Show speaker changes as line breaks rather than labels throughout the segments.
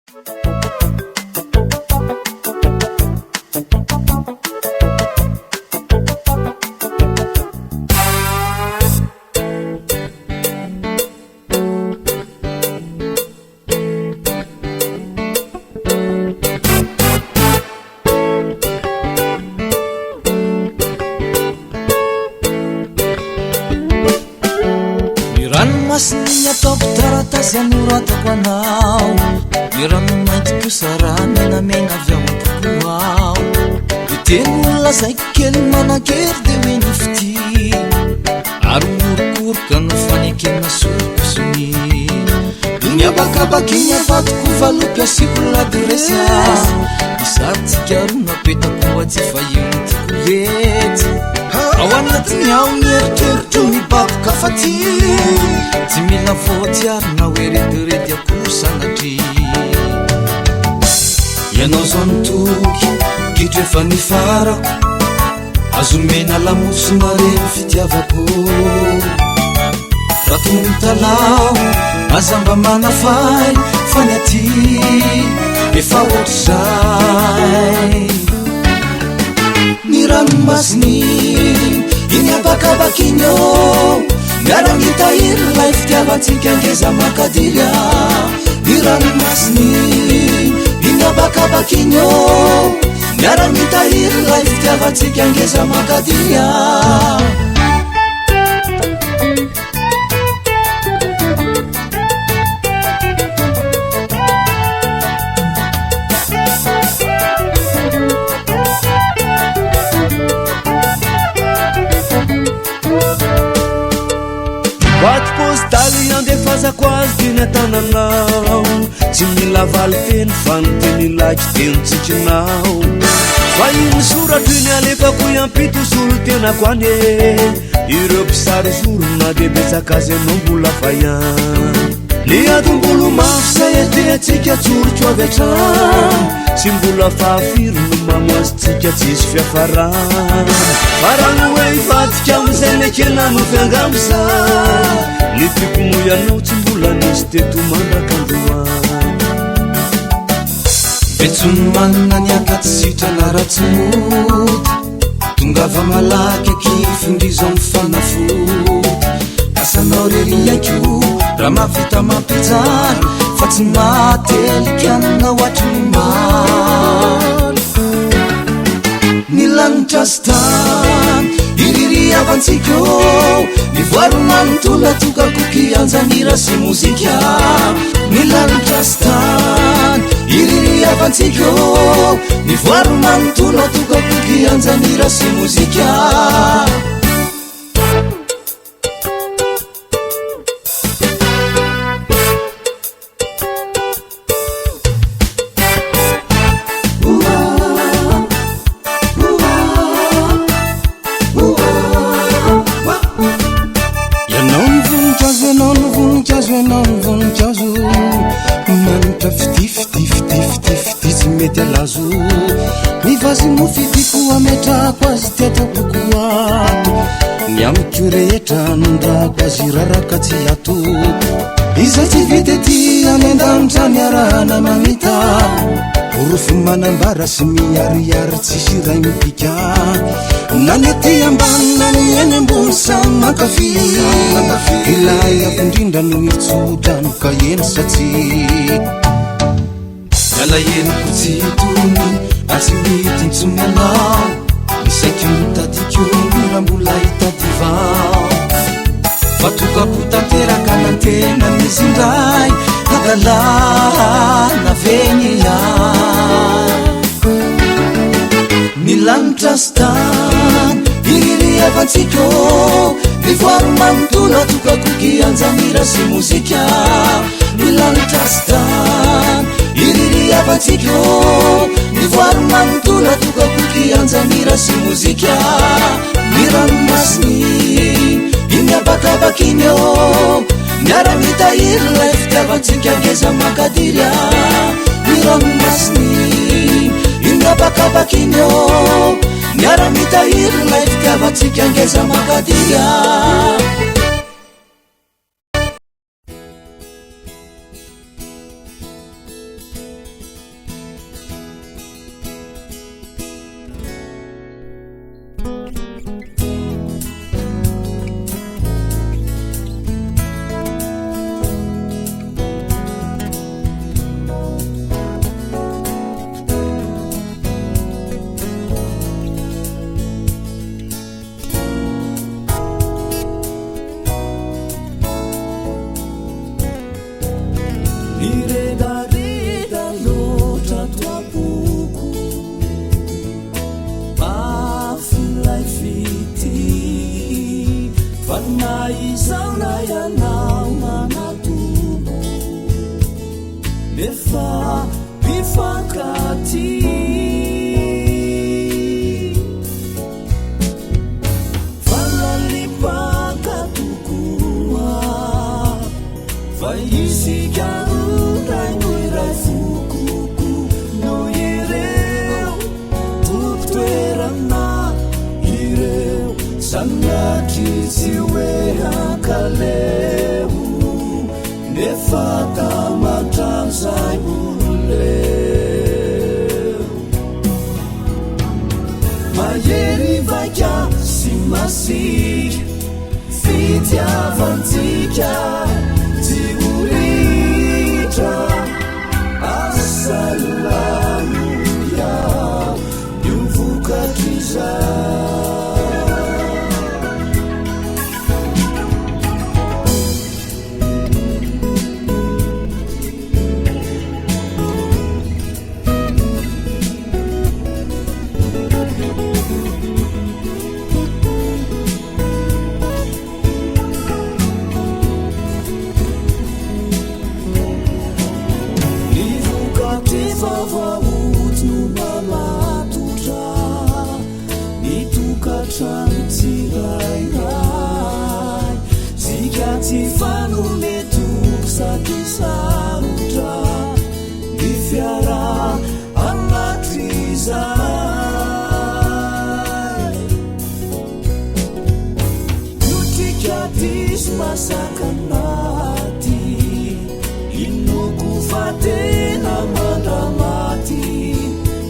Ny ranomasina ataoko taratasy anoratako anao Ny ranomainty kosa raha menamena avy ao am-poko ao Ny teny nolazaiko kely manan-kery dia hoe ny fitia Ary orokoroka no fanekena soroko sonia Ny habakabaka iny avadiko valopy asiako ladiresy Ny sarintsika roa napetako atsy fa io no tiako letsy Ao anatiny ao ny eritreritro mibaboka fa tia Tsy mila voatiary na hoe rediredy akory sanatria Ianao zao no toky, kitro efa nifarako Azo omena lamosina re ny fitiavako Raha toa mitalaho aza mba manafay fa ny aty efa ohatr'izay Ny ranomasiny iny habakabaka iny ô Miara-mitahiry ilay fitiavantsika ngeza makadiry a Ny ranomasiny iny habakabaka iny ô Miara-mitahiry ilay fitiavantsika ngeza makadiry a
Boîte postale andefasako azy teny an-tananao Tsy mila valin-teny fa ny teny ilaiko dia ny tsikinao Fa iny soratro iny alefako hiampito solontenako any e Ireo mpisarizoro na dia betsaka azy ianao mbola fa ihany Ny adim-bolo mafy izay atrehantsika tsoriko avy hatrany Tsy mbola fahafiry no mamo azontsika tsisy fiafarana Fa raha ny hoe hivadika amin'izay nekena no fiangamisa Ny tiako noho ianao tsy mbola nisy teto mandrak'androany
Vetson'ny manina ny akatsy sitrana raha tsy mody Tongava malaky akia findrizo amin'ny fanafody Asanao rery haiko raha mahavita mampijaly Fa tsy mahatelika anao hatry ny omaly Ny lanitra sy tany iririavantsika ô Ny voary manontolo atokako kianjan'hira sy mozika Ny lanitra sy tany iririavantsika ô Ny voary manontolo atokako kianjan'hira sy mozika
Ianao ny voninkazo, ianao ny voninkazo, ianao ny voninkazo Manitra fitia, fitia, fitia, fitia, fitia tsy mety alazo Ny vazy no fidiko ametrahako azy ty ato am-poko ato Ny amiko rehetra anondrako azy raraka tsy ato Izay tsy vita ety any an-danitra niarahana mamita Porofo manambara sy miharihary tsisy iray mipika Na ny aty ambany na ny eny ambony samy mankafy Ilay avo indrindra no hitso-drano ka eny sa tsia
Ny alaheloko tsy hitony ary tsy ho hita intsony ianao Ny saiko mitadiko raha mbola hitady vao Fa tokako tanteraka nantenan'izy indray Hadalana ve ny ahy Ny lanitra sy tany iririavantsika ô Ny voary manontolo atokako kianjamira sy mozika Ny lanitra sy tany iririavantsika ô Ny voary manontolo atokako kianjamira sy mozika Ny ranomasiny iny habakabaka iny ô Miara-mitahiry ilay fitiavantsika ngeza mankadiry a Ny ranomasiny iny habakabaka iny ô Miara-mitahiry ilay fitiavantsika ngeza mankadiry a Miredareda loatra ato am-poko, mafy ilay fitia, fa na izaho na ianao manatombo, nefa mifankatia. Fa lalipaka tokoa, fa isika roa no iray fo kokoa noho ireo tompon-toerana ireo. Sanatria tsy hoe hankaleo, nefa taman-tran'izay ololeo. Mahery vaika sy masiaka, fitiavantsika tsy ho ritra. Asalanoia io vokatr'izay. Ny vokatry vaovaoty no mamatotra ny tokantrano tsirairay. Tsika tsy fanome toky sady sarotra ny fiarahana hatrizay. Notrika diso masaka anaty, inoko fa tena mandramaty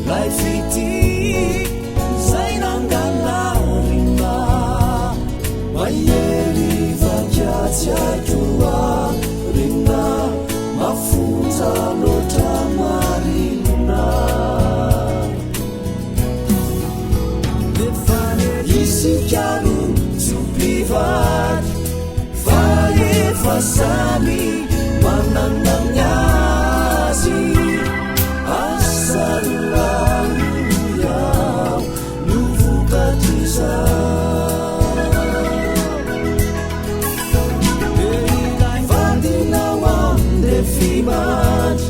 lay fitia zay nangalarina. Mahery vaika tsy haiko arina, mafonja loatra marina. Nefa isika no tsy ho mpivady, fa efa samy manana ny azy. Asalanoia no vokatr'izay. Ilay vadinao andefimandry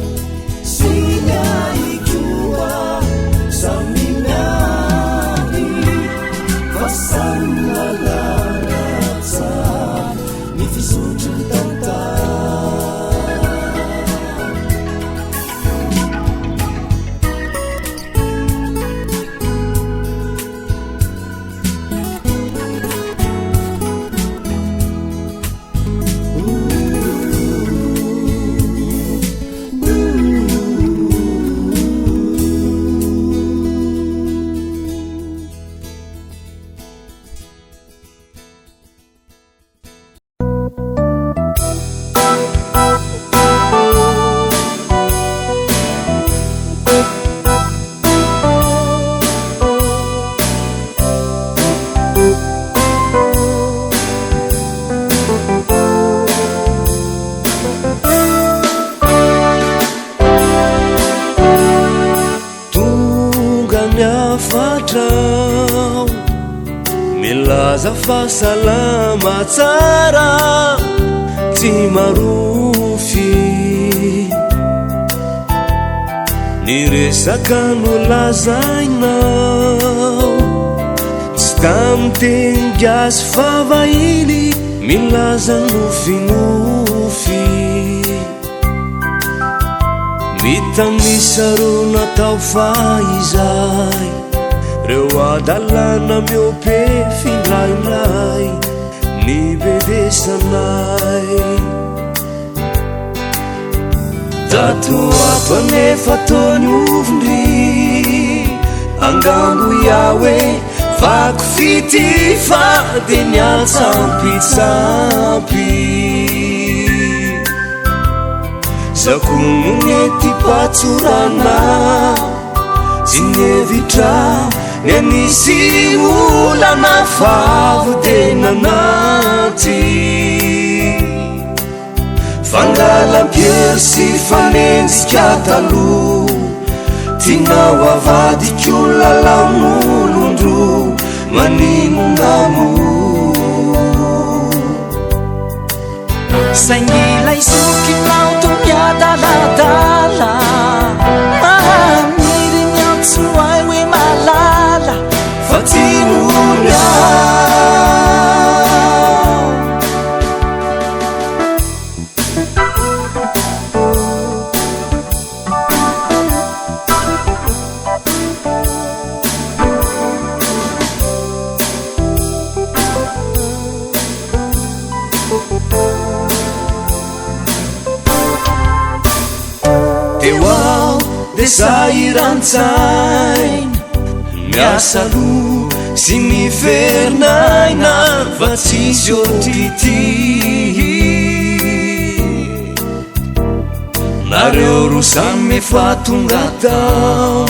sy ny ahy koa samy miady, fa samy lalana tsara ny fizotry ny tantara.
Tonga ny hafatrao milaza fa salama tsara tsy marofy. Ny resaka nolazainao tsy tamin'ny teny gasy fa vahiny milaza nofinofy. Mitanisa reo natao fahizay, reo adalàna mihope findraindray ny bedesanay. Tato ato anefa toa ny ovindry, angambo Yahweh vaky fitia fa dia niantsampitsampy. Za ko nety patsorana tsy nihevitra ny anisy olana fa avo de nanaty.
Fangalam-piery sy fanenjika taloha Tianao avadiko lalaon'olon-droa Maninona moa
Saingy ilay zokinao toa miadaladala Maniry ny antso ahy hoe malala
Fa tsy nony aho Teo aho dia sahiran-tsaina Miasa loha sy miferinaina Fa tsisy ohatr'ity Nareo roa samy efa tonga tao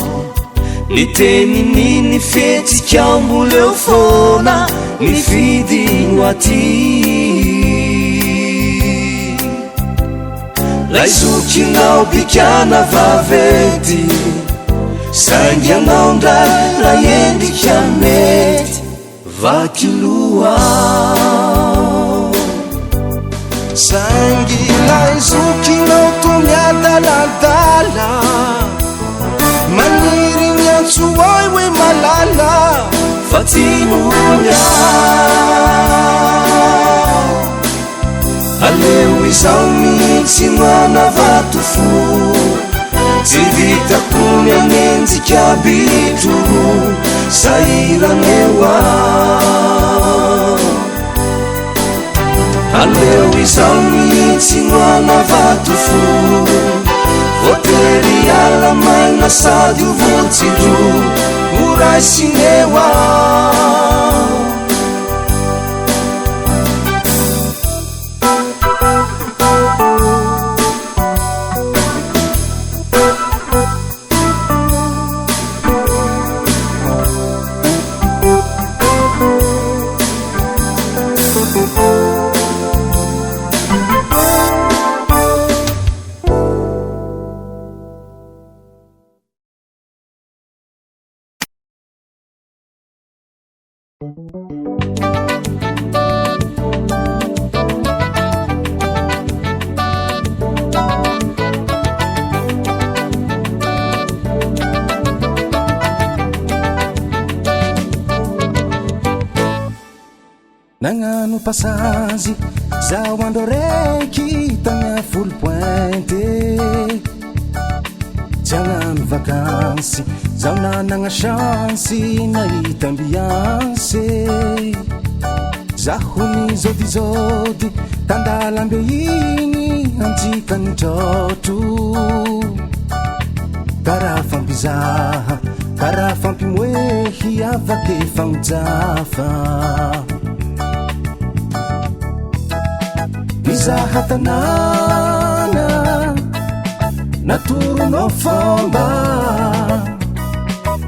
Ny teniny ny fihetsikao mbola eo foana Ny fidino aty Lay zokinao bikana vaventy Saingy anao ndray raha endrika mety Vaky loha
Saingy ilay zokinao toa miadaladala Maniry miantso ahy hoe malala
Fa tsy nony aho Aleo izaho mihitsy no hanavato fo Tsy vitako ny hanenjika bitro Sahirana eo aho Aleo izaho mihitsy no hanavato fo Voatery hiala maina sady ho votsindro Ho raisina eo aho
Nagnano passage zaho andro raiky tagny Foulpointe Tsy hagnano vakansy zaho nanagna chance nahita ambiance Zaho nizôdizôdy tan-dalambe igny antsika nitrôtro Karaha fampizaha, karaha fampimoehy avake fagnojafa Mizaha tanàna natoronao fomba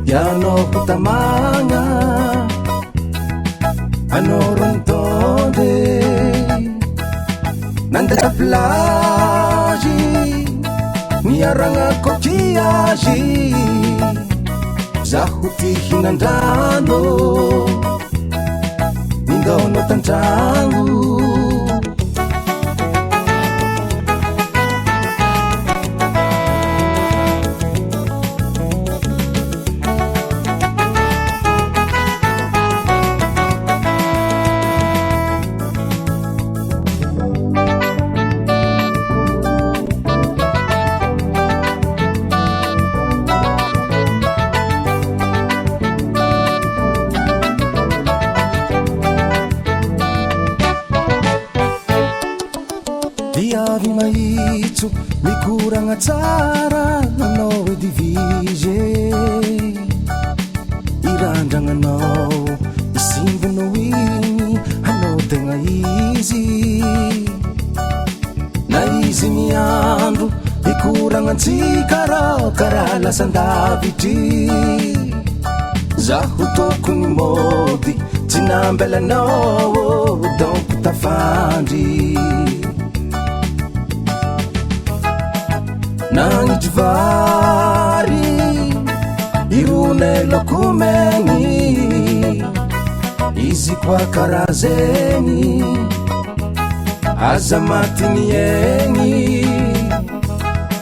Tianao ho tamagna anao ro nitondre Nandeha plage niaragna coquillage Zaho ty hinan-drano Nindaonao tan-tragno Viavy mahitso mikoragna tsara anao edivige Irandragnanao isimbinao igny anao tegna izy Na izy miandro hikoragna antsika rô karaha lasan-davitry Zaho tokony mody tsy nambelanao donc tafandry.
Nagnitry vary irone laokomegny Izy koa karaha zegny Aza maty ny aigny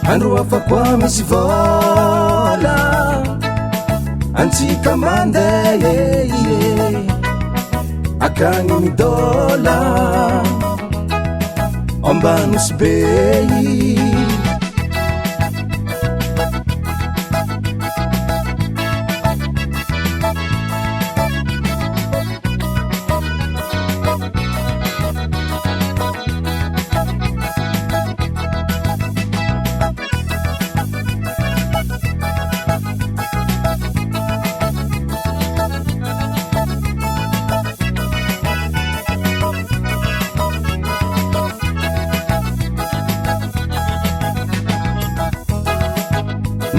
Andro hafa koa misy vôla Antsika mandeha Akagny midôla Ambanosy be.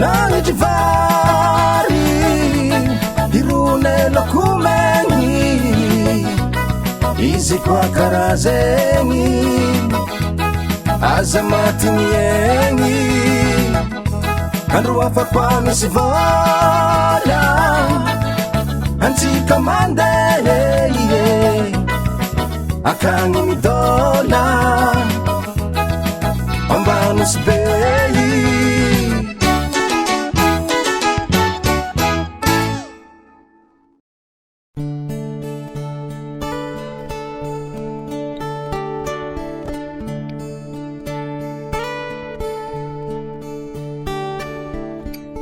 Nagnitry vary irone laokomegny Izy koa karaha zegny Aza maty ny aigny Andro hafa koa misy vôla Antsika mandeha Akagny midôla Ambanosy be.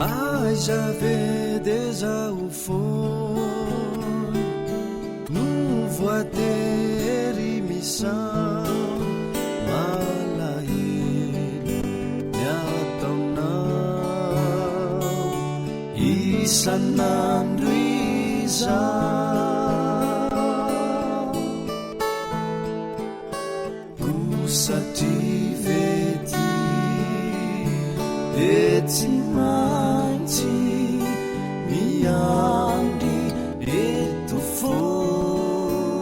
Aiza ve dia zaho foana no voatery misaona malahelo ny ataonao isan'andro izao. Koa satria ve ty dia tsy maintsy miandry eto foana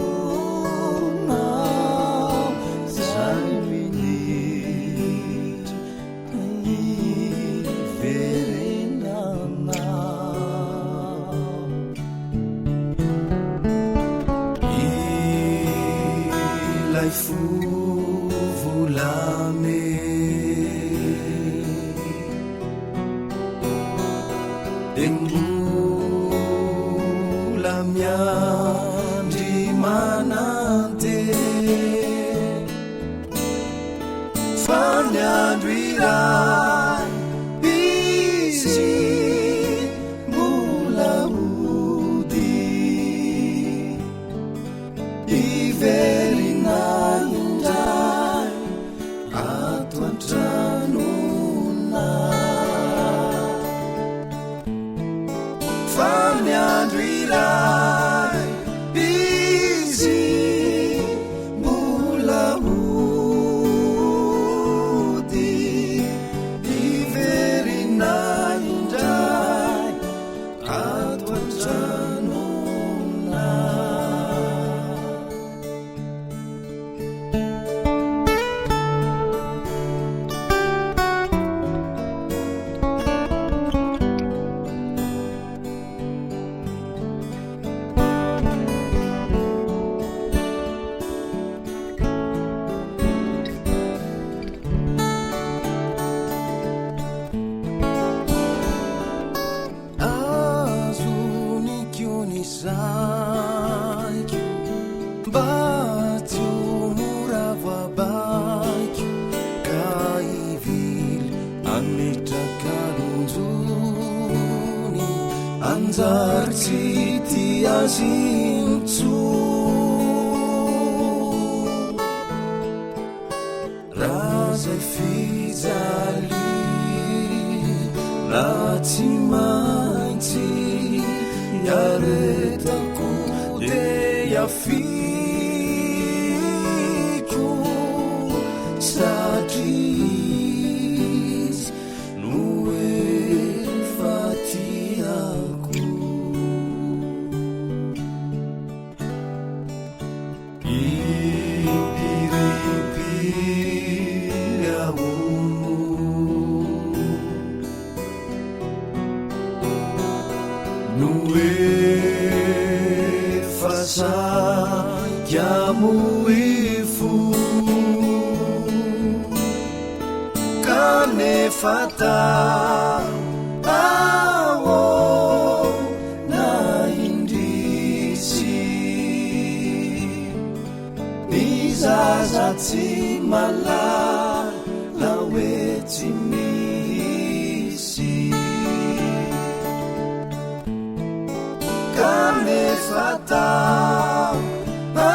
zay minitra hiverenanao. Ilay fo volamena dia mbola miandry manantena fa ny andro iray izy mbola hody hiverina indray ato an-tranonay fa ny andro iray izy mbola hody hiverina indray ato an-tranonay.
Azoniko ny saiko mba tsy ho mora voabaiko ka hivily hametraka lonjony anjary tsy tia azy intsony raha zay fijaliana tsy maintsy iaretako dia iafiko satria izy no efa tiako. Impiry impiry aho no No efa saika moifo Kanefa taona indrisy Ny zaza tsy mahalala hoe tsy misy Kanefa taona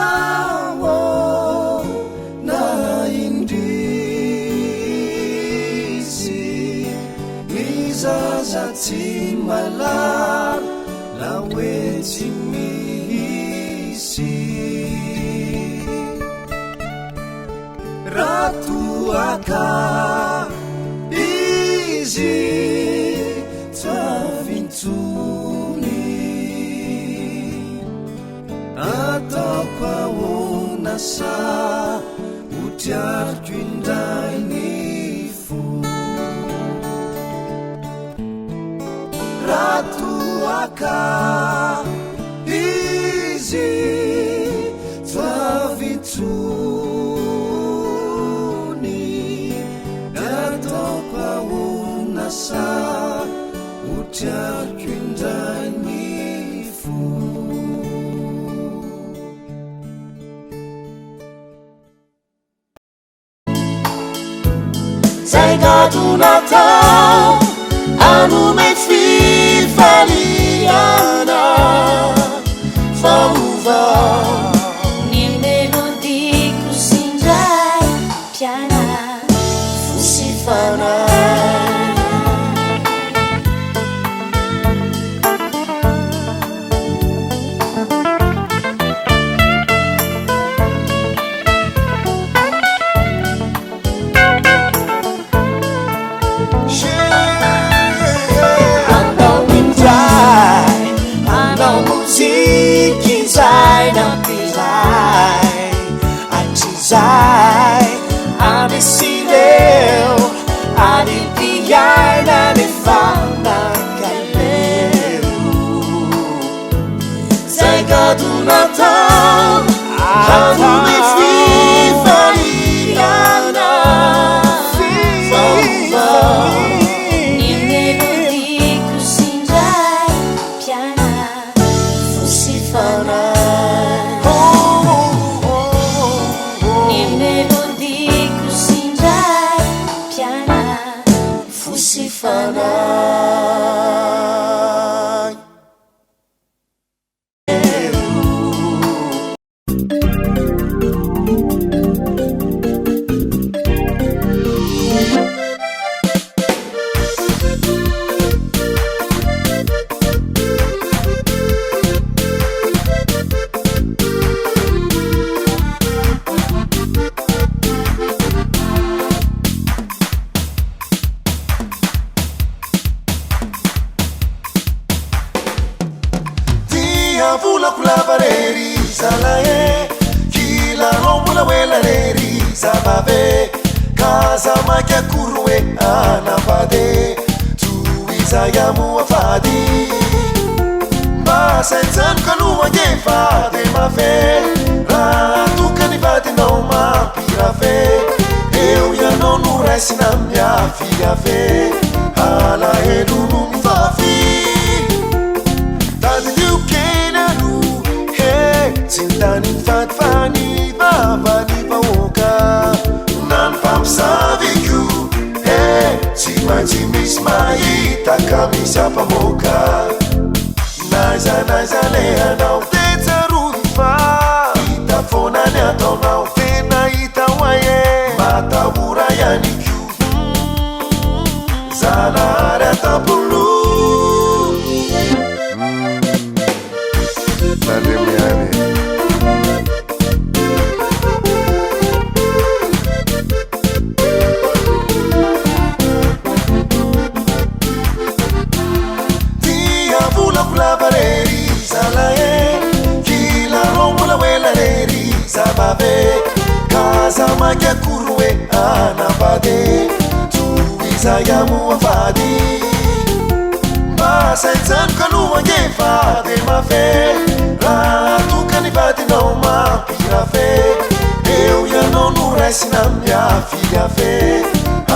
indrisy Ny zaza tsy mahalala hoe tsy misy Raha toa ka izy tsy avy intsony Ataoko ahoana sa ho triariko indray ny fo Raha toa ka izy tsy avy intsony Ataoko ahoana sa ho triariko indray ny fo
Zay gadona atao hanome fifaliana vaovao.
Ny melodiko sy indray mpiana
Fo sy fanahy. Andao indray hanao moziky izay nampiray hatrizay Amisy ireo adim-piainana nifanankaleo Zay gadona atao hanome fifaliana vaovao
Ny melodiko sy indray mpiana
Fo sy fanahy.
Ny melodiko sy indray mpiana
Fo sy fanahy.
Tia volako lava rery zalahy e Kilalao mbola ho ela rery zavavy Ka aza mainka akory hoe hanambady e Toy izay amoafady Mba saintsainiko aloha ange fa de mafy Raha toa ka ny vadinao mampirafy Eo ianao no raisina miafiafy Alahelo no mifafy Tadidio kely aloha he Tsy ny tany ny fady fa ny vavan'ny vahoaka Na ny mpamosavy koa he Tsy maintsy misy mahita ka misy ampamoaka N'aiza n'aiza alehanao de tsarovy fa hita foana ny ataonao Tena hita ho ahy e Matahora ihany koa Zanahary an-tampolo
Tandremo ihany e.
Tia volako lava rery zalahy e Kilalao mbola ho ela rery zavavy Ka aza mainka akory hoe hanambady e Toy izay amoafady Mba saintsainiko aloha ange fa de mafy raha toa ka ny vadinao mampirafy eo ianao no raisina miafiafy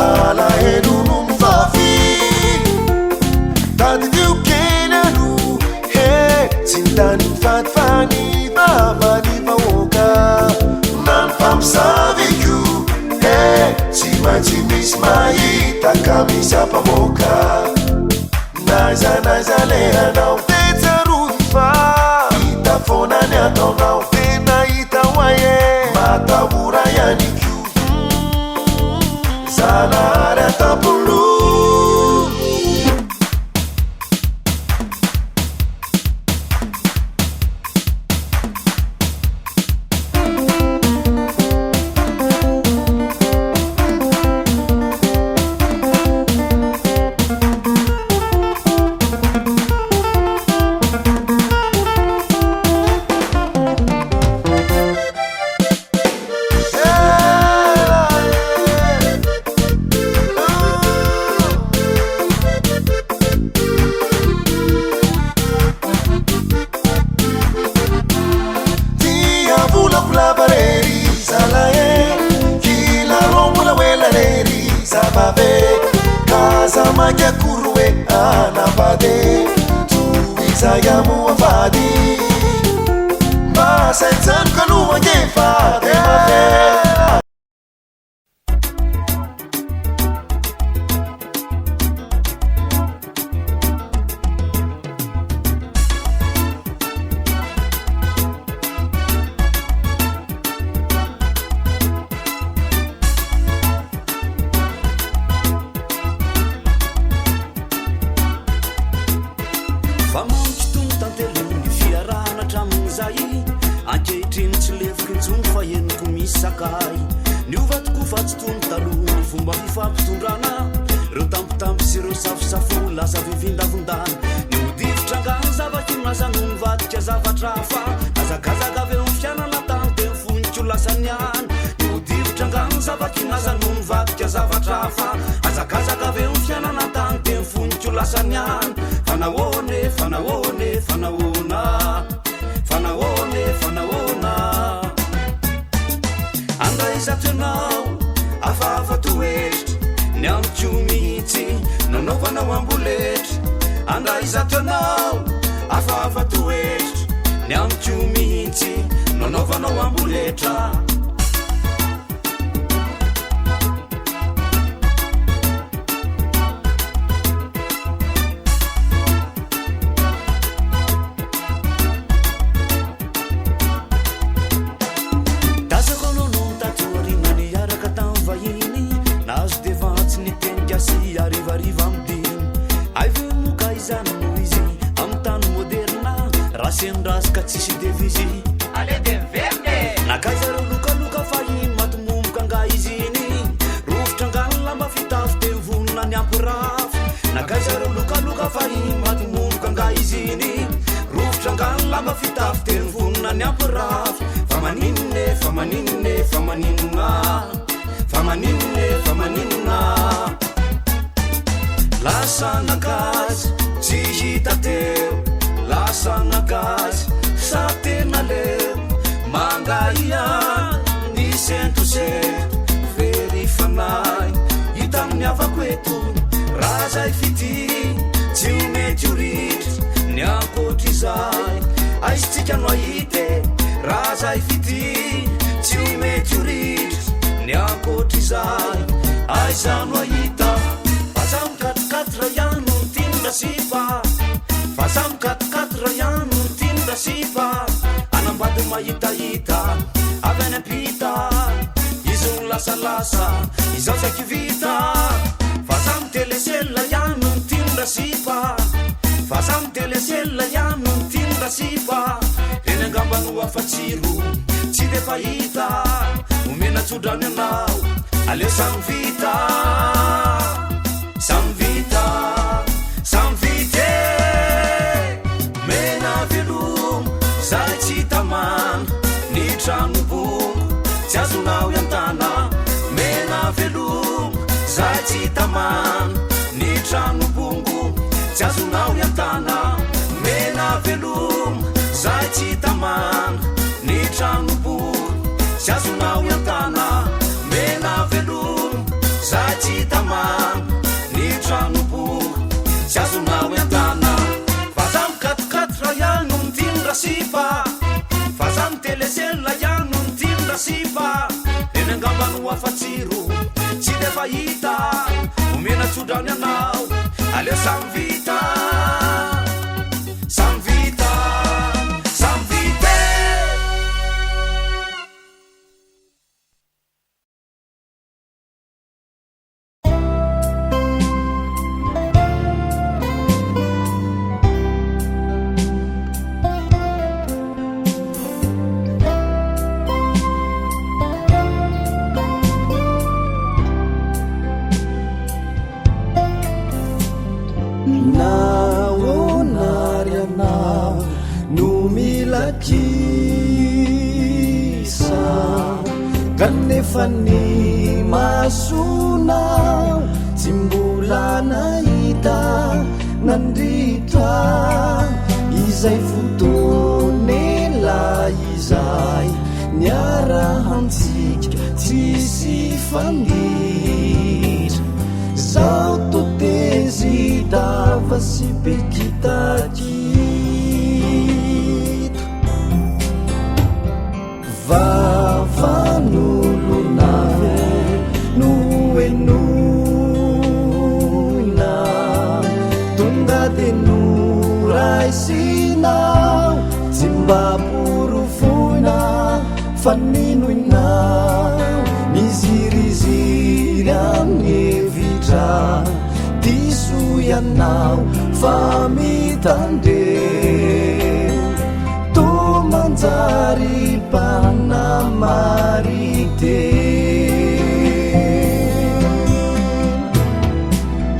alahelo no mifafy tadidio kely aloha he tsy ny tany mifady fa ny vavan'ny vahoaka na ny mpamosavy koa he tsy maintsy misy mahita ka misy ampamoaka n'aiza n'aiza alehanao de tsarovy fa hita foana ny ataonao tena hita hoay e matahora ihany koa Zanahary an-tampon-loha. Tia volako lava re ry zalahy e, kilalao mbola ho ela re ry zavavy e, k'aza mainka akory hoe hanambady e, toy izay amoafady. Mba saintsainiko aloha ange fa dia mafy e.
Fa mamiko tony tantely ny fiarahana hatramin'izay. Ankehitriny tsy lefiko intsony fa henoko misy sakay. Niova tokoa fa tsy toy ny taloha ny fomba fifampitondrana. Ireo tambitamby sy ireo safosafo lasa fivindavindana. Ny hodivotra angaha ny zava-kinaza no nivadika zavatra hafa. Gazagazaka avy eo ny fiainana tany dia ny foniko lasa niany. Ny hodivotra angaha ny zava-kinaza no nivadika zavatra hafa. Hazakazaka avy eo ny fiainana tany dia ny foniko lasa niany. Fa nahoana e, fa nahoana e, fa nahoana? Fa nahoana e, fa nahoana? Angaha izato ianao hafahafa toetra, ny amiko mihitsy nanaovanao amboletra. Angaha izato ianao hafahafa toetra, ny amiko mihitsy nanaovanao amboletra. Tazako anao nony tato aoriana niaraka tamin'ny vahiny, nahazo devant tsy niteny gasy harivariva amin'ny dimy. Hay ve moa ka izany no izy amin'ny tany moderina, raha sendra azy ka tsisy devizy.
Aleo dia miverina e!
Nankaiza ireo lokaloka fahiny maty momoka angaha izy iny? Rovitra angaha ny lamba fitafy dia mivonona ny hampirafy? Nankaiza ireo lokaloka fahiny maty momoka angaha izy iny? Rovitra angaha ny lamba fitafy dia nivonona ny hampirafy? Fa maninona e, fa maninona e, fa maninona? Fa maninona e, fa maninona? Lasa nankaiza tsy hita teo, lasa nankaiza sa tena leo, mangaiha ny sentosento, very fanahy hita amin'ny havako eto, raha zay fitia tsy ho mety ho ritra ny ankoatr'izay, aiza tsika no hahita e, raha zay fitia tsy ho mety ho ritra ny ankoatr'izay, aiza no hahita. Fa samy quatre quatre ihany no tian'ny rasipa, fa samy quatre quatre ihany no tian'ny rasipa, hanambady mahitahita avy any ampita, izy no lasalasa, izaho saiky vita. Fa samy telesela ihany no tian'ny rasipa, fa samy telesela ihany no tian'ny rasipa, reny angamba no hafa-tsiro tsy dia fahita, omena tsodrano ianao, aleo samy vita, samy vita, samy vita e! Mena veloma, zay tsy tamana, ny trano bongo tsy azonao iantana. Mena veloma, zay tsy tamana, ny trano bongo tsy azonao iantana. tamana ny tranoboka tsy azonao entana. Vaza mikatokatro raha ihany no mitiny rasipa, vaza miteleselina ihany no mitiny rasipa. Reny angamba no afa-tsiro tsy dia fahita, omena tsodrano ianao aleo samy vita. Samy vita, samy vita e!
Nahoana ary ianao no mila kisa kanefa ny masonao tsy mbola nahita nandritra izay fotoan'ela izay niarahantsika tsisy fanditra. Zaho to tezi-dava sy be kitakita. Vavan'olona ve no henoina? Tonga de noraisinao, tsy mba porofoina fa ninoinao. Miziriziry amin'ny hevitra diso ianao fa mitandrema. Toa manjary mpanamari-tena.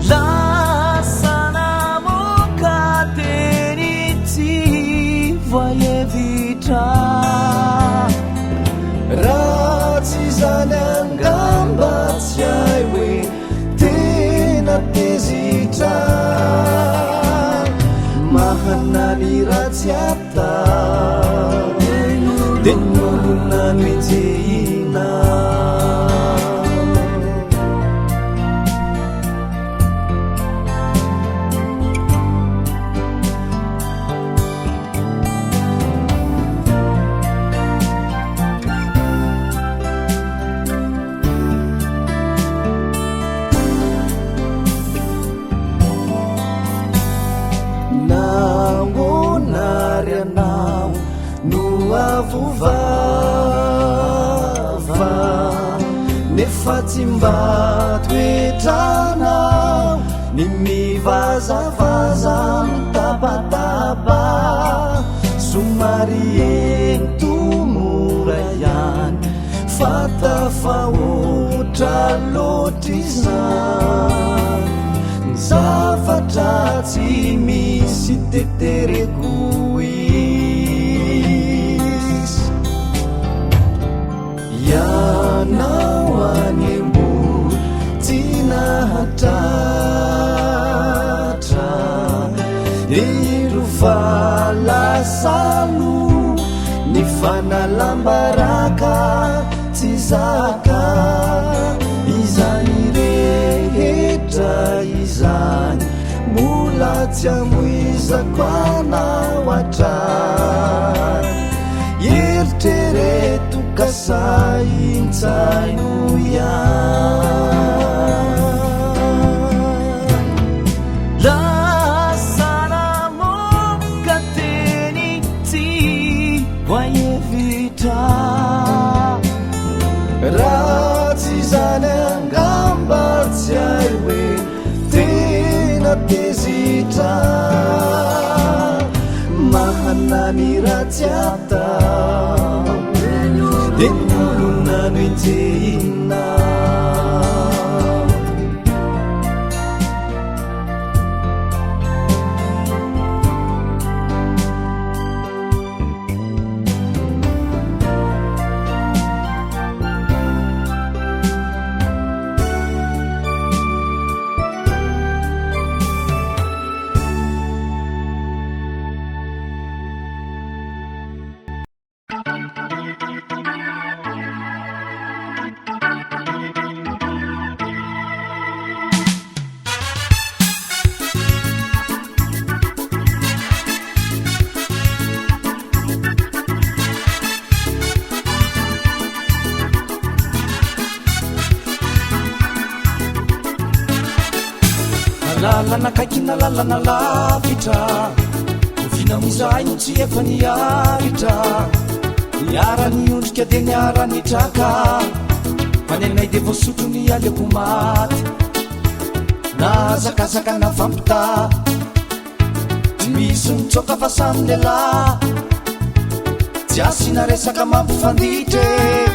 Lasa namoaka teny tsy voahevitra.
Raha tsy izany angamba tsy hay hoe tena tezitra. Mahana ny ratsy atao dia ny olona no enjehina. Nahoana ary ianao no avo vava nefa tsy mba toetranao ny mivazavaza mitabataba somary ento mora ihany fa tafahoatra loatra izany ny zavatra tsy misy tetereko izy. Ianao any mbola tsy nahatratra Indro fa lasa aloha ny fanalam-baraka tsy zaka. Izany rehetra izany mbola tsy amoizako anao hatrany. Eritrereto ka saintsaino ihany.
Lasa namoaka teny tsy voahevitra.
Raha tsy izany angamba tsy hay hoe tena tezitra. Mahana ny ratsy atao dia ny olona no enjehina. lalana akaiky na lalana lavitra, oviana moa izahay no tsy efa niaritra? Niara-niondrika dia niara-nitraka, fa ny anay dia voasotro ny aleoko maty. Na hazakazaka na fampitaha, tsy misy mitsoaka fa samy lehilahy. Tsy asiana resaka mampifanditra e,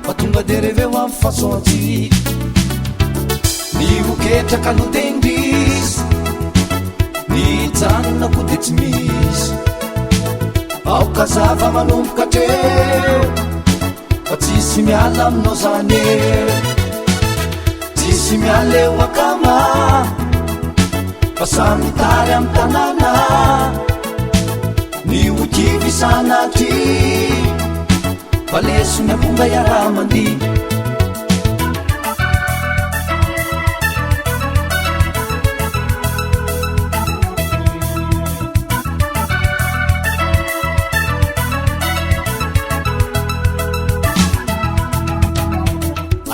fa tonga dia reveo amin'ny façon-tsika. Ny ho ketraka no tendrisy, ny hijanona koa dia tsy misy. Aoka zava manomboka hatreo, fa tsisy miala aminao zany eo. Tsisy miala eo akama, fa samy mitary amin'ny tanàna. Ny ho kivy sanatria, fa leson'ny amponga iaraha-mandihy.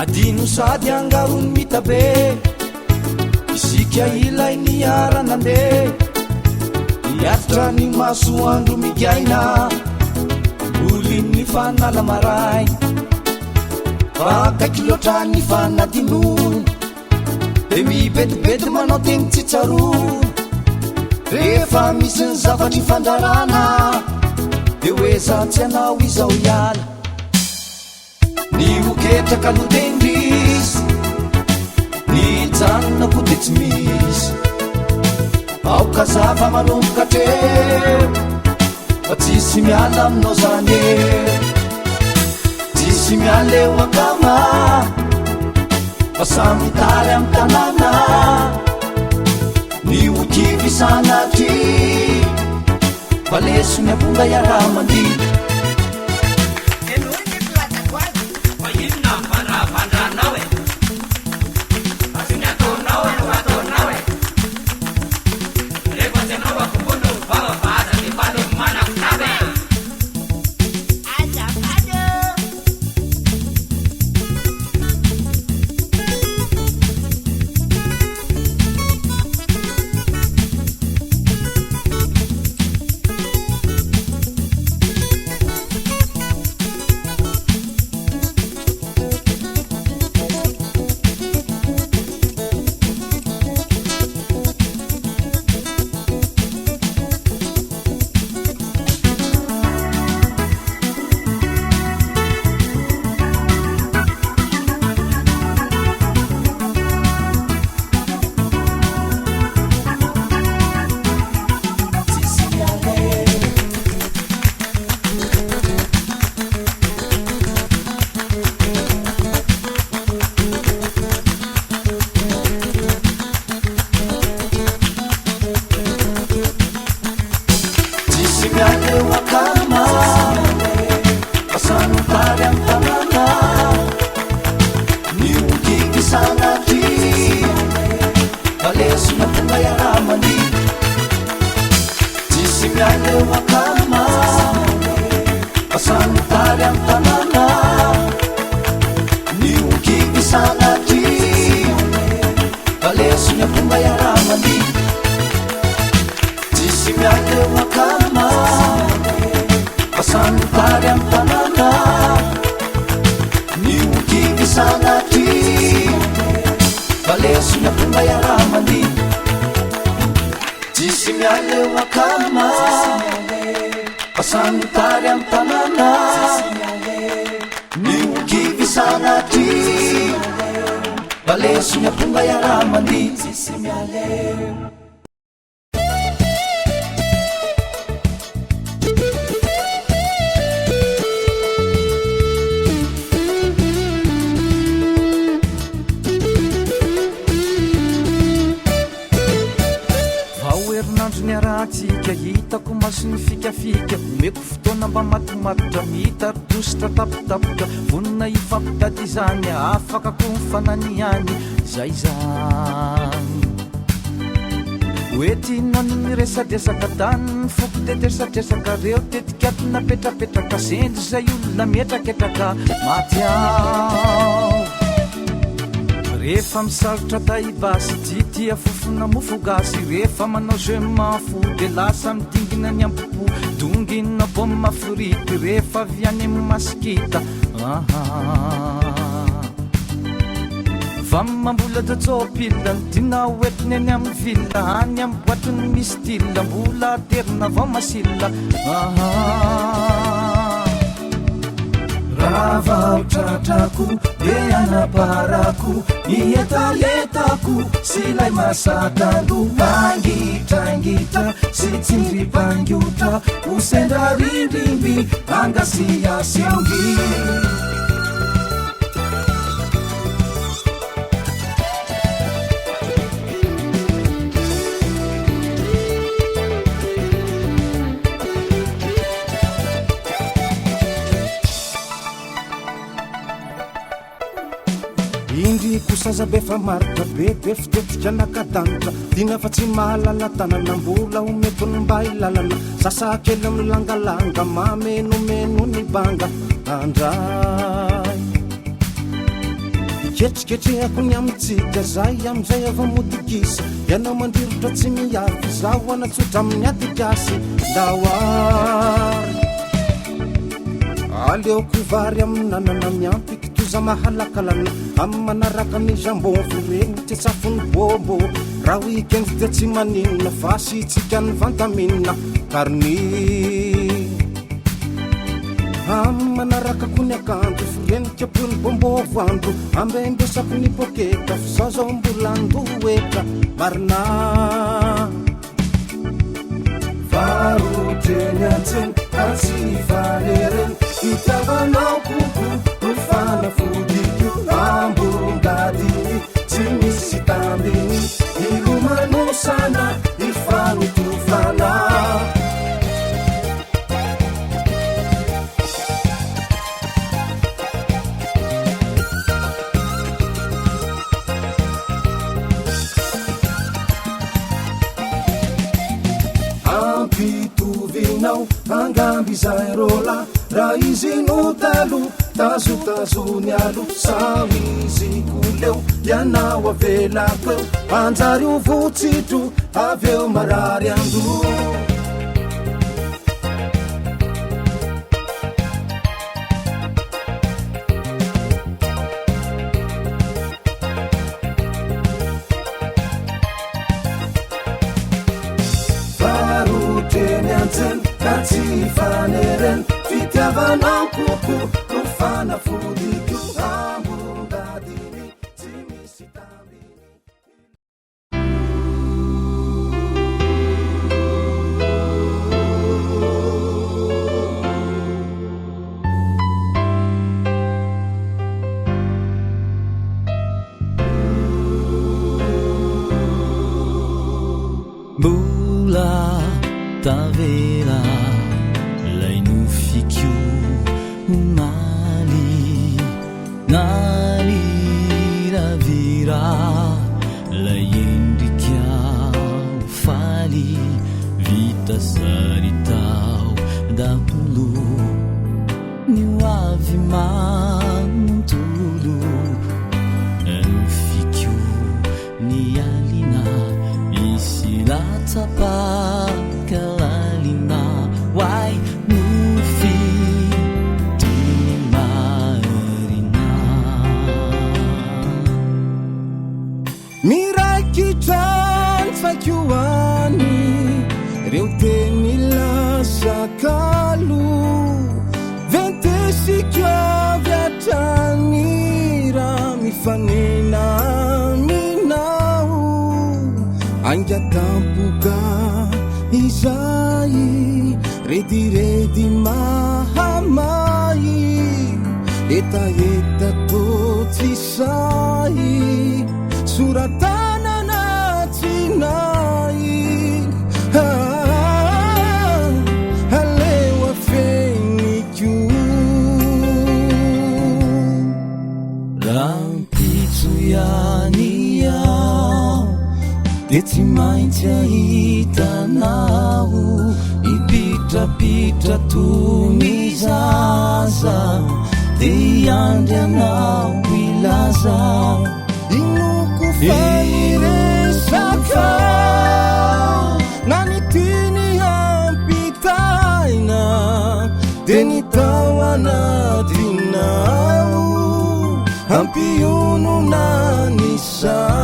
Adino sady angarony mitabe, isika ilay niara-nandeha. Niaritra ny masoandro migaina, olin'ny fanala maraina. Fa akaiky loatra ny fanadinoana, dia mibedibedy manao teny tsy tsaroana. Rehefa misy ny zavatra ifandrarana, dia hoe za tsy hanao izao hiala. Ny ho ketraka no tendrisy, ny hijanona koa dia tsy misy. Aoka zava manomboka hatreo, fa tsisy miala aminao zany eo. Tsisy miala eo akama, fa samy mitary amin'ny tanàna. Ny ho kivy sanatria, fa leson'ny amponga iaraha-mandihy.
Henoy ny filazako azy. Fa inona ny vandravandranao e? Fa tsy ny ataonao no ataonao e. Rehefa tsy anao akombony ny vava fa aza dia faly manakotaba e.
Azafady ô!
Tsisy miala eo akama, fa samy mitary amin'ny tanàna. Ny ho kivy sanatria, fa lesona tonga iaraha-mandihy. Tsisy miala eo akama, fa samy mitary amin'ny tanàna. Ny ho kivy sanatria, fa lesona tonga iaraha-mandihy. Tsisy miala eo akama, fa samy mitary amin'ny tanàna. Ny ho kivy sanatria, fa lesona tonga iaraha-mandihy. Tsisy miala eo akama, fa samy mitary amin'ny tanàna. Ny ho kivy sanatria, fa lesona tonga iaraha-mandihy. Tsisy miala eo.
Vao herinandro niarahantsika, hitako mason'ny fikafika. Omeko fotoana mba matomatotra, mitari-dositra tapitapitra. Vonona hifampitady izany, afaka koa mifananihany. Izay izany. Hoe tianao ny miresadresaka tany ny foko dia tresadresaka reo tetikady napetrapetraka sendry izay olona mietraketraka maty aho. Rehefa misalotra taille-basse tsy tia fofona mofo gasy Rehefa manao je m'en fous dia lasa midingina ny ampo-po Dongina pomme frite rehefa avy any amin'ny masikita ah. Vam mbola jajopila ny tiana hoentina eny amin'ny ville Any amin'ny boatiny misy style mbola aterina vao masila ah.
Raha vao tratrako dia anaparako ny hetahetako sy ilay masak'andro Mangitrangitra sy tsindrim-pangotra ho sendra rindrim-by angasiasiongy. Indry ko saza be fa maritra be be fitetika nakadanitra dina fa tsy mahalala tanana mbola omeko ny mba ilalana sasa kely milangalanga mamenomeno ny banga andray Ketriketrehako ny amintsika zay amizay avao mody gisa ianao mandrirotra tsy miafy zaho anatsotra amin'ny ady gasy ndao ary aleoko vary amin'anana miampy kitoza mahalakalana amin'ny manaraka ny jambon foreny tsetsafony bombo raha weekend dia tsy maninona fa asitsika ny vantamina karni amin'ny manaraka ko ny akanjo forenika pony bombo voandro ambembesako ny poketra f'izao zao mbola andoetra marina Varotreny an-tsena ka tsy ifanerena fitiavanao koko no fanafodiko ambongadiny tsy misy tambiny ilomanosana ifanotofana. Ampitovinao angamby izay rola raha izy no taloha tazotazony aloha sao izy koleo ianao avelako eo anjary ho votsitro avy eo marary andoha. Varotreny an-tsena ka tsy ifanerena fitiavanao koko no fanafodiko ambongadiny tsy misy tambiny.
Mbola tavela lay nofiko omaly Namiravira lay endrika faly Vita sary tao daholo ny ho avy manontolo Nofiko ny alina misy latsapaka lalina Oay nofy toy ny marina.
Miraikitra ny tsaiko any reo teny lasa kalo Ventesiko avy hatrany raha mifanena aminao Ainga tampoka izay rediredy mahamay Hetaheta toa tsy sahy soratanana tsy nahy Ah, aleo afeniko
Rahampitso ihany aho dia tsy maintsy ahitanao Hipitrapitra toy ny zaza dia hiandry anao hilaza.
fa niresaka na ny tiany ampitaina dia ny tao anatinao hampionona ny saina.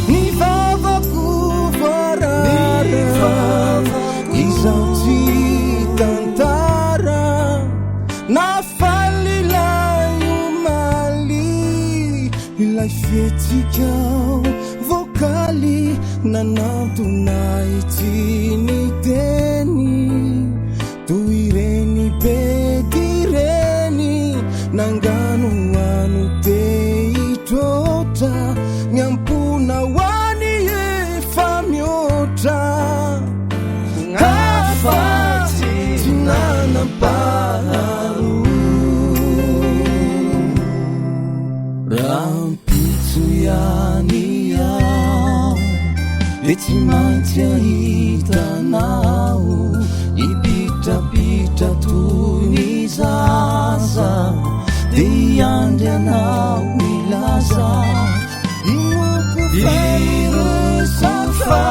Ny vavako voarara, izaho tsy tantara, nafaly ilay omaly, ilay fihetsikao vokaly nanantona ahy tsy niteny, toy ireny bedy ireny nanganohano te hitroatra, ny am-pona ho any efa mihoatra, hafa tsy nanam-paharoa. Rahampitso ihany aho dia tsy maintsy ahitanao hipitrapitra toy ny zaza, dia hiandry anao hilaza inoako fa niresaka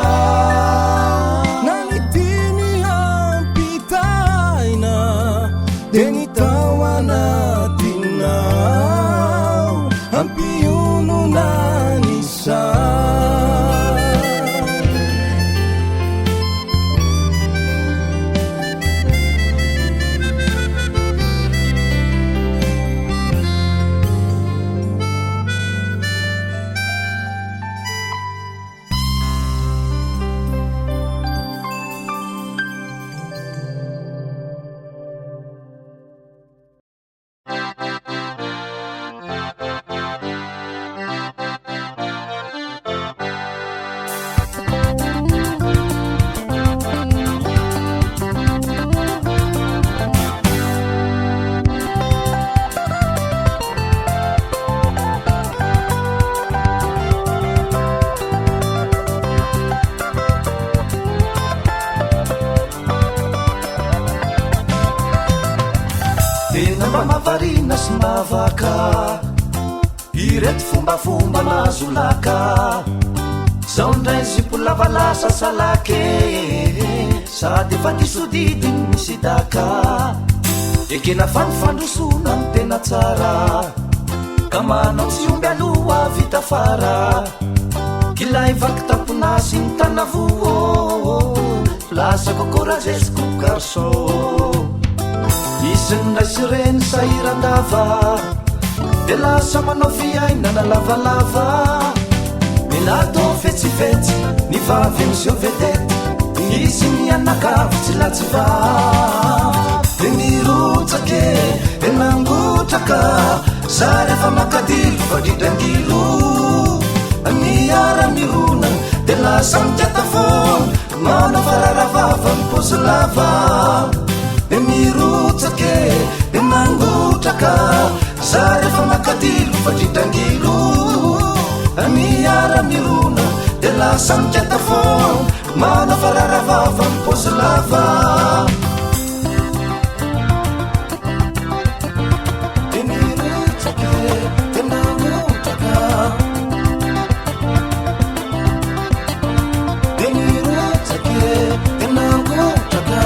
na ny tiany hampitaina dia ny tao anatinao hampionona ny saina.
Tena mba mahavariana sy mahavaka ireto fombafomba mahazo laka. Zao indray zipo lava lasa salake, sady efa diso didy ny misy daka. Ekena fa ny fandrosoana no tena tsara, ka manao tsy omby aloha vita fara. K'ilay vaky tampona sy ny tanavoa, lasa kokorajesiko garçon. Misy ny ray sy reny sahiran-dava, dia lasa manao fiainana lavalava. Mila atao fetsifetsy ny vavy miseho vedette, izy mianakavy tsy lahy tsy vavy. Dia nirotsaka e, dia nangotraka, zary efa makadilo fa dridrangilo. Niara-mirona dia lasa mikata foana, manao fararavava mipaosy lava. Dia mirotsaka e, dia mangotraka, zary efa makadilo fa dridrangilo. Niara-mirona dia lasa mikata foana, manao fararavava mipaosy lava. Dia mirotsaka e, dia mangotraka. Dia mirotsaka e, dia mangotraka.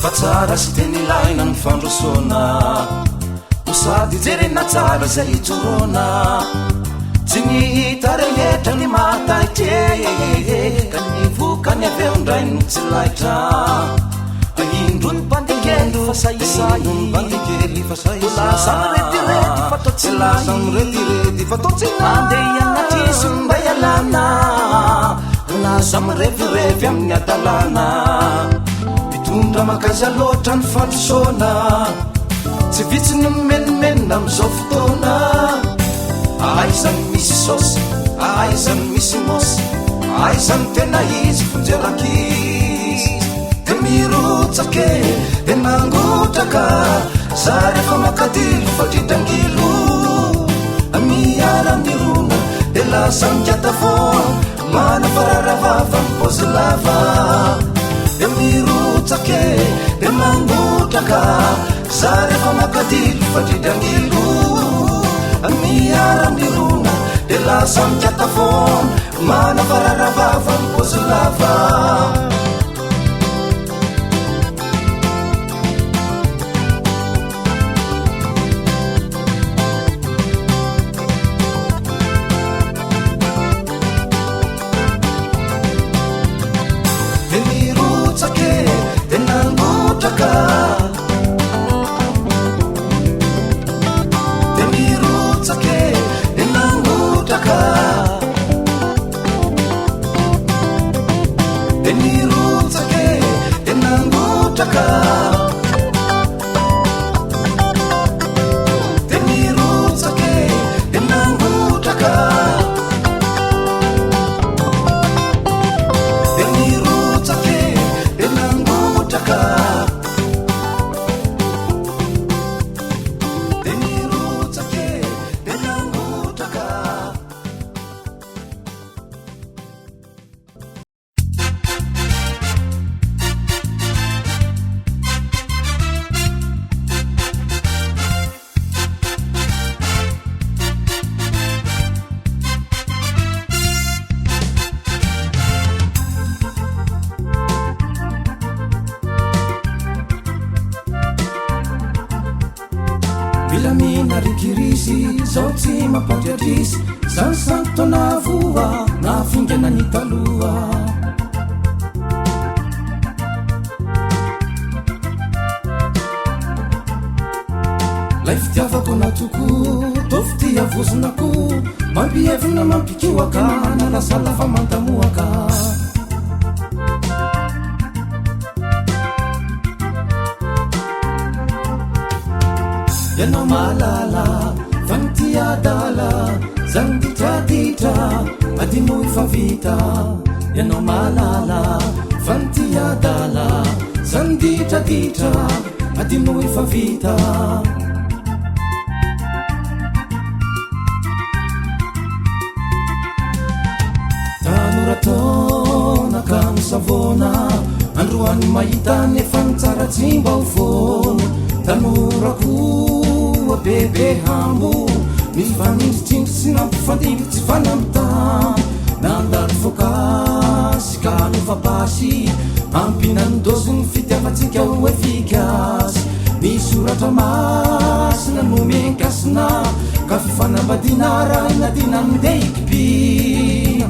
Fa tsara sy tena ilaina ny fandrosoana, ho sady jerena tsara izay ijoroana. Tsy ny hita rehetra ny mahataitra e, ka ny vokany avy eo indray no tsy laitra. Indro ny mpandeha.
kely fa sahisahy.
Bandy kely fa
Toa lasa mirediredy fa toa tsy
Lasa
lahy.
mirediredy fa toa tsy lahy.
Andeha hianatra izy mba hialana. Lasa mirevirevy amin'ny hadalana.
Mitondra mankaiza loatra ny fandrosoana. Tsy vitsy ny mimenomenona amin'izao fotoana. Aiza ny misy saosy, aiza ny misy mosy, aiza ny tena izy vonjeo rankizy. Dia mirotsaka e, dia mangotraka, za rehefa makadilo fa dridrangilo. Miara-mirona, dia lasa mikata foana, manafarara vava mipaozy lava. Dia mirotsaka e, dia mangotraka, za rehefa makadilo fa dridrangilo. Miara-mirona, dia lasa mikata foana, manafarara vava mipaozy lava. Dia mirotsaka e, dia nangotraka. Dia mirotsaka e, dia nangotraka. Dia mirotsaka e, dia nangotraka. Dia mirotsaka e, dia nangotraka. Dia mirotsaka e, dia nangotraka. Dia mirotsaka e, dia nangotraka.
Milamina ry kirizy, zao tsy mampandriadrisy. Zany santaona voa, na fingana ny taloha. Lay fitiavako anao tokoa, tô fitia vozona koa, mampihevina mampikohaka, manalasala fa mantamoaka. Ianao mahalala fa ny tia adala, zany ditraditra adinoy fa vita. Ianao mahalala fa ny tia adala, zany ditraditra adinoy fa vita. Tanora taona ka misavoana, androany mahita nefa ny tsara tsy mba ho foana. Tanora koa bebe hambo, mifanindritsindry sy nampifandimby tsy fanampitambo. Nandalo fokasy ka nofapasy, ampina ny dôzin'ny fitiavantsika ho efikasy. Ny soratra masina nomen-kasina, ka fifanambadiana arahina dina andeha hikipina.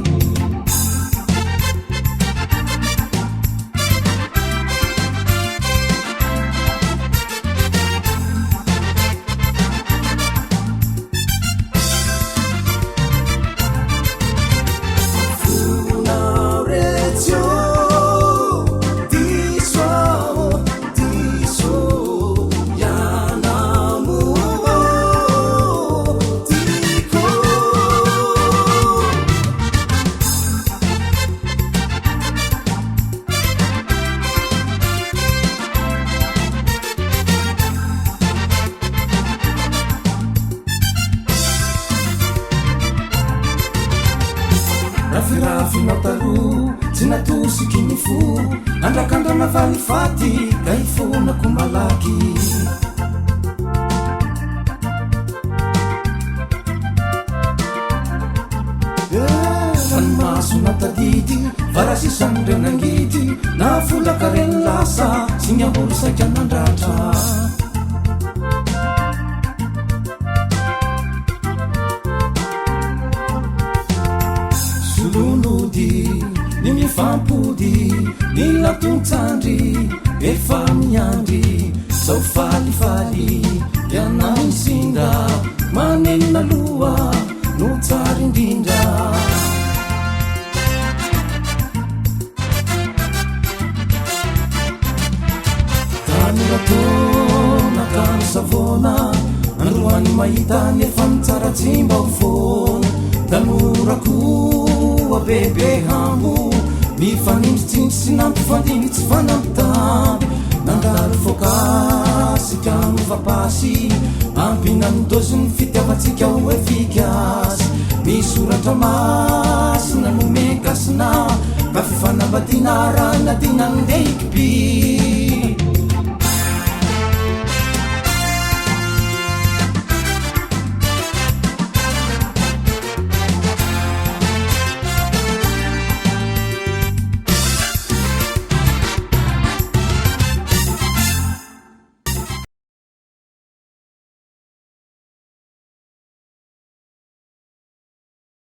Rafirafinao taloha, tsy natosiky ny fo, andrakandrana valifaty ka ifonako malaky. Ranomaso natadidy, varasisan'ireo nangidy, na folaka reny lasa, sy ny ambory saika nandratra. Solonody, ny mifampody, ny latontsandry efa miandry.
Sao falifaly ianao misinda manenina aloha no tsara indrindra. Tanora taona tany savoana androany mahita nefa ny tsara tsy mba ho foana. Tanora koa bebe hambo nifanindritsindry sy nampifandimby tsy fanampitamby. Nandalo fôkasika novapasy ampina ny dôzin'ny fitiavantsika ho efikasy. Ny soratra masina nomen-kasina ka fifanambadiana arahina dina ndeha hikipy.